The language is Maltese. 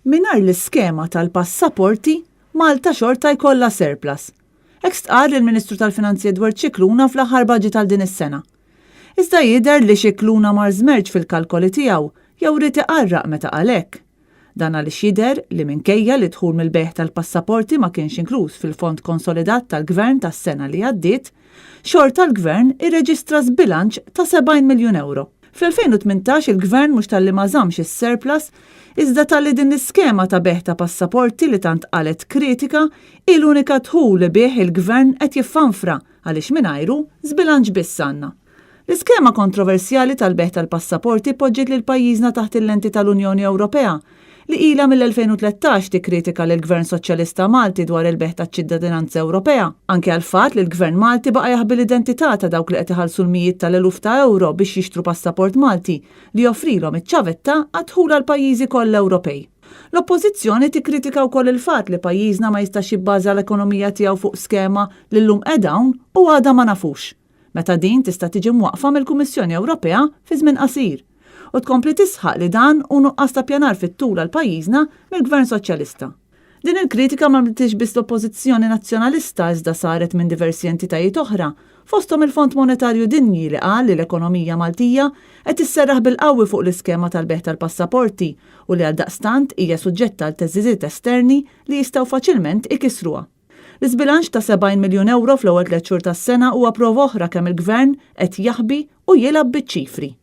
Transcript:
Mingħajr l-iskema tal-passaporti, Malta xorta jkollha surplus. Hekk stqarr il-Ministru tal-Finanzi Edward Scicluna fl-aħħar budget għal din is-sena. Iżda jidher li Scicluna mar żmerġ fil-kalkoli tiegħu jew ried iqarraq meta qal hekk. Dan għaliex jidher li minkejja li d-dħul mill-bejgħ tal-passaporti ma kienx inkluż fil-fond konsolidat tal-Gvern tas-sena li għaddiet, xorta l-Gvern irreġistra żbilanċ ta' 70 miljun ewro. Fl-2018 il-Gvern mhux talli ma żammx is-surplus iżda talli din l-iskema ta' bejgħ ta' passaporti li tant qalgħet kritika hi l-unika dħul li bih il-Gvern qed jiffanfra għaliex mingħajru żbilanċ biss għandna. L-iskema kontroversjali tal-bejgħ tal-passaporti poġġiet lil pajjiżna taħt il-lenti tal-Unjoni Ewropea li ilha mill-2013 tikkritika lill-Gvern Soċjalista Malti dwar il-bejgħ taċ-ċittadinanza Ewropea, anke għall-fatt li l-Gvern Malti baqa' jaħbi l-identità ta' dawk li qed iħallsu l-mijiet tal-eluf ta' ewro biex jixtru passaport Malti li joffrilhom iċ-ċavetta għad-dħul għall-pajjiżi kollha Ewropej. L-Oppożizzjoni tikkritika wkoll il-fatt li pajjiżna ma jistax jibbaża l-ekonomija tiegħu fuq skema li llum qiegħda hawn u għada ma nafux. meta din tista' tiġi mwaqqfa mill-Kummissjoni Ewropea fi żmien qasir, u tkompli tisħaq li dan hu nuqqas ta' pjanar fit-tul għal pajjiżna mill-Gvern Soċjalista. Din il-kritika m'għamlithiex biss l-Oppożizzjoni Nazzjonalista iżda saret minn diversi entitajiet oħra, fosthom il-Fond Monetarju Dinji li qal li l-ekonomija Maltija qed isserraħ bil-qawwi fuq l-iskema tal-bejgħ tal-passaporti u li għaldaqstant hija suġġetta għal theżżiżiet esterni li jistgħu faċilment ikissruha. L-iżbilanċ ta' 70 miljun ewro fl-ewwel tlett xhur tas-sena huwa prova oħra kemm il-Gvern qed jaħbi u jilgħab biċ-ċifri.